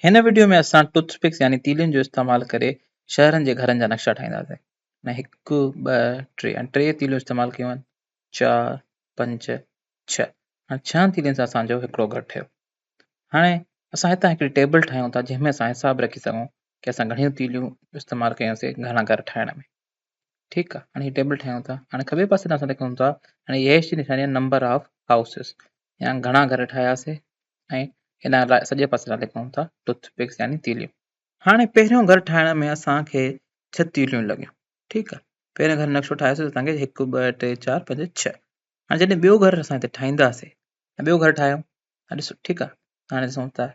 هن وڊيو ۾ اسان tooth pics يعني تيلين جو استعمال ڪري شهرن جي گهرن جا نقشا ٺاهينداسين. هاڻي هڪ، ٻه، ٽي هاڻي ٽي تيليون استعمال ڪيون آهن، چار، پنج، ڇهه. هاڻي ڇهن تيلين سان اسان جو هڪڙو گهر ٺهيو. هاڻي اسان هتان هڪڙي ٽيبل ٺاهيون ٿا جنهن ۾ اسان حساب رکي سگهون ڪي اسان گهڻيون تيليون استعمال ڪيونسين گهڻا گهر ٺاهڻ ۾. ٺيڪ آهي هاڻي هي ٽيبل ٺاهيون ٿا. هاڻي کٻي پاسي تان اسان لکون ٿا هاڻي هي هيش جي نشاني آهي نمبر آف هائوسز يا گهڻا گهر ٺاهياسي ۽ هن سڄي پاسي لاء لکون ٿا ٽوٿ پڪس يعني تيليون. هاڻي پهريون گهر ٺاهڻ ۾ اسان کي ڇهه تيليون لڳيون ٺيڪ آهي پهريون گهر نقشو ٺاهيوسي اسان کي هڪ ٻه ٽي چار پنج ڇهه هاڻي جڏهن ٻيو گهر اسان هتي ٺاهينداسي ٻيو گهر ٺاهيو ڏسو ٺيڪ آهي هاڻي ڏسون ٿا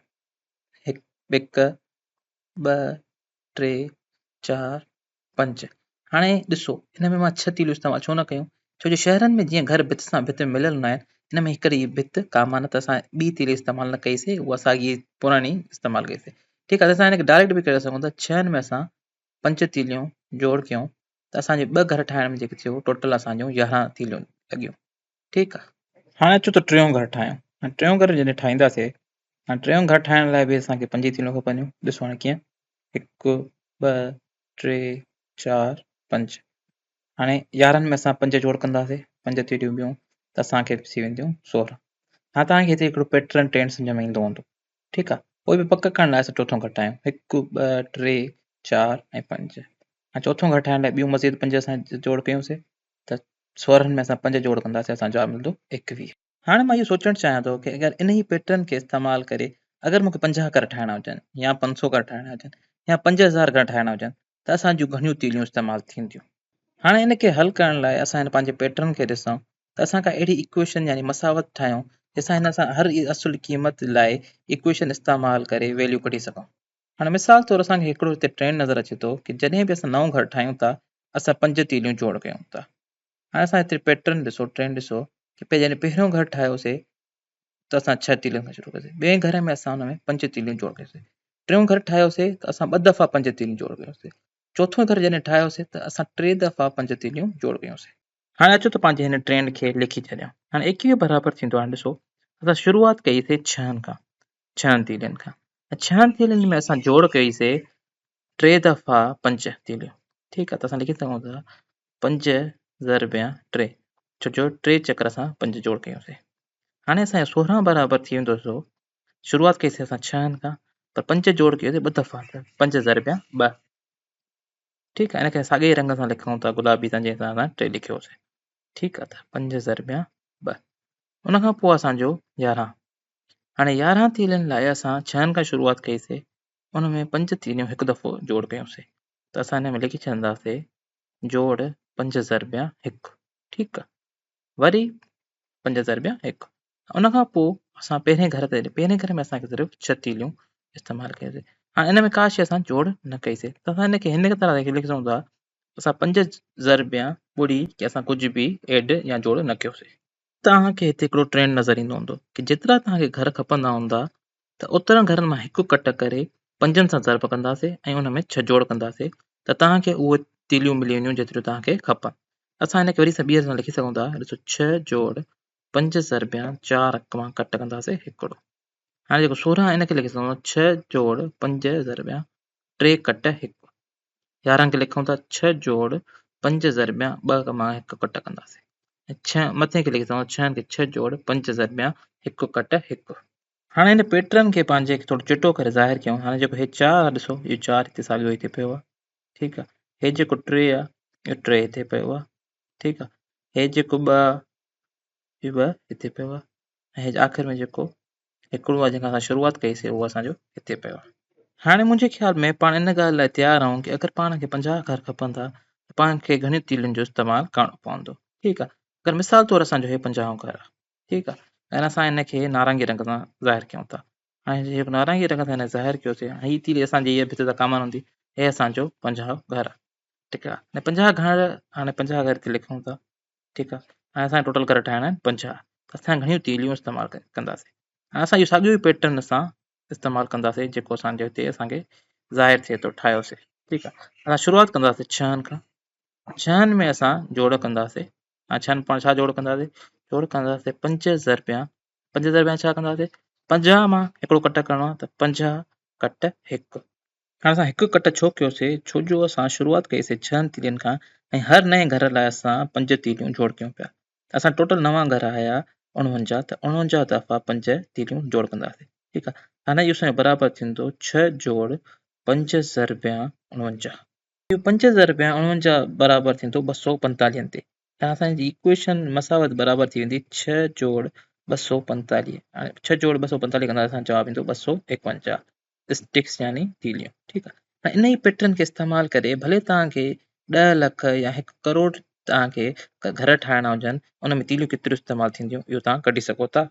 هڪ ٻه ٽي چار پنج. هاڻي ڏسو ان ۾ مان ڇهه تيليون استعمال ڇو نه ڪيون؟ ڇو جو شهرن ۾ جيئن گهر ڀت سان ڀت ۾ مليل هوندا آهن ان ۾ هڪڙي ڀت ڪا معنيٰ ته اسان ٻي تيلي استعمال نه ڪئي سي اها ساڳي پراڻي استعمال ڪئي سي ٺيڪ آهي اسان هن کي ڊائريڪٽ به ڪري سگهون ٿا ڇهن ۾ اسان پنج تيليون جوڙ ڪيون ته اسان جي ٻه گهر ٺاهڻ ۾ جيڪي ٿيو ٽوٽل اسان جون 11 تيليون لڳيون ٺيڪ آهي. هاڻي اچو ته ٽيون گهر ٺاهيون. هاڻي ٽيون گهر جڏهن ٺاهينداسي هاڻي ٽيون گهر ٺاهڻ لاء به اسان کي پنج ئي تيليون کپنديون ڏسو هاڻي ڪيئن هڪ ٻه ٽي چار پنج هاڻي 11 ۾ اسان پنج جوڙ ڪنداسي پنج تيليون ٻيون ته اسان کي ٿي وينديون 16. هاڻي توهان کي هتي هڪڙو پيٽرن ٽرينڊ سمجهه ۾ ايندو هوندو ٺيڪ آهي پوء به پڪ ڪرڻ لاء اسان چوٿون گهر ٺاهيون هڪ ٻه ٽي چار ۽ پنج هاڻي چوٿون گهر ٺاهڻ لاء ٻيون مزيد پنج اسان جوڙ ڪيونسي ته 16 ۾ اسان پنج جوڙ ڪنداسين اسان جواب ملندو 21. هاڻي مان اهو سوچڻ چاهيان ٿو ڪي اگر انهي پيٽرن کي استعمال ڪري اگر مون کي 50 گهر ٺاهڻا هجن يا 500 گهر ٺاهڻا هجن يا 5000 گهر ٺاهڻا هجن ته اسان جون گهڻيون تيليون استعمال ٿينديون. هاڻي ان کي حل ڪرڻ لاء اسان هن پنهنجي پيٽرن کي ڏسون ته اسان ڪا اهڙي ايڪويشن يعني مساوت ٺاهيون جنهن سان هن اسان هر اصل قيمت لاء ايڪويشن استعمال ڪري ويليو ڪڍي سگهون. هاڻي مثال طور اسان کي هڪڙو هتي ٽرينڊ نظر اچي ٿو ڪي جڏهن به اسان نئون گهر ٺاهيون ٿا اسان پنج تيليون جوڙ ڪيون ٿا. هاڻي اسان هتي پيٽرن ڏسو ٽرينڊ ڏسو ڪي جڏهن پهريون گهر ٺاهيوسي ته اسان ڇهه تيلين کان شروع ڪيوسي ٻئي گهر ۾ اسان ان ۾ پنج تيليون جوڙ ڪيوسي ٽيون گهر ٺاهيوسي ته اسان ٻه دفعا پنج تيليون جوڙ ڪيوسي چوٿون گهر جڏهن ٺاهيوسي ته اسان ٽي دفعا پنج تيليون جوڙ ڪيوسي. هاڻي اچو ته پنهنجي هن ٽرينڊ کي لکي ڇڏيون. هاڻي 21 برابر ٿيندو هاڻي ڏسو اسان شروعات ڪئي سي ڇهن کان ڇهن تيلين کان ۽ ڇهن تيلين ۾ اسان جوڙ ڪئي سي ٽي دفعا پنج تيليون ٺيڪ آهي ته اسان لکي سگهون ٿا پنج ضرب يا ٽي ڇو جو ٽي چڪر اسان پنج جوڙ ڪيونسي هاڻي اسان جو 16 برابر ٿي ويندو سو شروعات ڪئيسي اسان ڇهن کان پر پنج جوڙ ڪيوسي ٻه دفعا ته پنج ضرب يا ٻه ٺيڪ آهي ان کي ساڳئي رنگ سان لکون ٿا گلابي سان جنهن سان اسان ٽي لکيوسي ٺيڪ آهي ته پنج ضرب يا ٻه ان کان پوء اسان جو 11 هاڻي 11 تيلن لاء اسان ڇهن کان شروعات ڪئيسي ان ۾ پنج تيليون هڪ دفعو جوڙ ڪيونسي ته اسان هن ۾ لکي ڇڏنداسي جوڙ پنج ضربيا هڪ ٺيڪ آ وري پنج ضربيا هڪ ان کان پوء اسان پهرين گهر تي پهرين گهر ۾ اسان کي صرف ڇهه تيليون استعمال ڪيوسي هاڻي ان ۾ ڪا شيء اسان جوڙ نه ڪئيسي ته اسان هن کي هن طرح لکي سگهون ٿا اسان پنج ضربيا ٻڙي ڪي اسان ڪجهه به ايڊ يا جوڙ نه ڪيوسي. توهان کي هتي هڪڙو ٽرينڊ نظر ايندو هوندو ڪي جيترا توهان کي گهر کپندا هوندا ته اوترن گهرن مان هڪ ڪٽ ڪري پنجن سان ضرب ڪنداسي ۽ ان ۾ ڇهه جوڙ ڪنداسي ته توهان کي اهي تيليون ملي وينديون جيتريون توهان کي کپن. اسان هن کي وري سان ٻيهر سان لکي سگهون ٿا ڏسو ڇهه جوڙ پنج ضربيا چار مان ڪٽ ڪنداسي هڪڙو. هاڻي جيڪو 16 ان کي لکي سگهون ٿا ڇهه جوڙ پنج ضربيا ٽي ڪٽ هڪ. 11 کي لکون ٿا ڇهه جوڙ پنج ضربيا ٻه مان هڪ ڪٽ ڪنداسي. ۽ ڇهه مٿي کي لکي سگهون ٿا ڇهن کي ڇهه جوڙ پنج ضربيا هڪ ڪٽ هڪ. هاڻي هن پيٽرن کي پنهنجي ٿورو چٽو ڪري ظاهر ڪيون. هاڻي جيڪو هي چار آهي ڏسو اهو چار هتي ساڳيو هتي پيو آهي ٺيڪ آهي. هي جيڪو ٽي آهي اهو ٽي هتي پيو آهي ٺيڪ آهي. هي جيڪو ٻه آهي اهو ٻه هتي پيو آهي ۽ هي آخر ۾ جيڪو هڪڙو آهي جنهن کان اسان شروعات ڪئي سي اهو اسان جو هتي پيو آهي. هاڻي منهنجي خيال ۾ پاڻ ان ڳالهه لاء تيار آهيون ڪي اگر پاڻ کي 50 گهر کپن ٿا ته پاڻ کي گهڻيون تيلين جو استعمال ڪرڻو پوندو ٺيڪ آهي. اگر مثال طور اسان جو هي 50 گهر آهي ٺيڪ آ ۽ اسان هن کي نارنگي رنگ سان ظاهر ڪيون ٿا هاڻي جيڪو نارنگي رنگ سان هن ظاهر ڪيوسي هي تيلي اسان جي هي ڀت تان ڪامن هوندي هي اسان جو 50 گهر آ ٺيڪ آ هاڻي 50 گهر هاڻي 50 گهر هتي لکون ٿا ٺيڪ آ هاڻي اسان ٽوٽل گهر ٺاهڻا آهن 50 ته اسان گهڻيون تيليون استعمال ڪنداسي هاڻي اسان اهو ساڳيو ئي پيٽرن سان استعمال ڪنداسي جيڪو اسان جو هتي اسان کي ظاهر ٿئي ٿو ٺاهيوسي ٺيڪ آ اسان شروعات ڪنداسي ڇهن کان ڇهن ۾ اسان جوڙ ڪنداسي هاڻي ڇهن پاڻ ڇا جوڙ ڪنداسين جوڙ ڪنداسين پنج ضربيان پنج ضربيان ڇا ڪنداسين 50 مان هڪڙو ڪٽ ڪرڻو آهي ته 50 ڪٽ 1. هاڻي اسان هڪ ڪٽ ڇو ڪيوسي؟ ڇو جو اسان شروعات ڪئيسي ڇهن تيلين کان ۽ هر نئين گهر لاء اسان 5 تيليون جوڙ ڪيون پيا. ته اسان ٽوٽل نوان گهر آيا 49 ته 49 دفعا 5 تيليون جوڙ ڪنداسي. ٺيڪ آ. هاڻي اهو اسان جو برابر ٿيندو 6 جوڙ 5 ضربيان 49. اهو 5 ضربيان 49 برابر ٿيندو 245 تي. ته اسان جي ايڪويشن مساوات برابر ٿي ويندي 6 جوڙ 245. هاڻي 6 جوڙ 245 ڪندا اسان جواب ايندو 251 اسٽڪس يعني تيليون. ٺيڪ آ. هاڻي ان ئي پيٽرن کي استعمال ڪري ڀلي توهان کي 10 لک يا 1 ڪروڙ توهان کي گهر ٺاهڻا هجن ان ۾ تيليون ڪيتريون استعمال ٿينديون اهو توهان ڪڍي سگهو ٿا.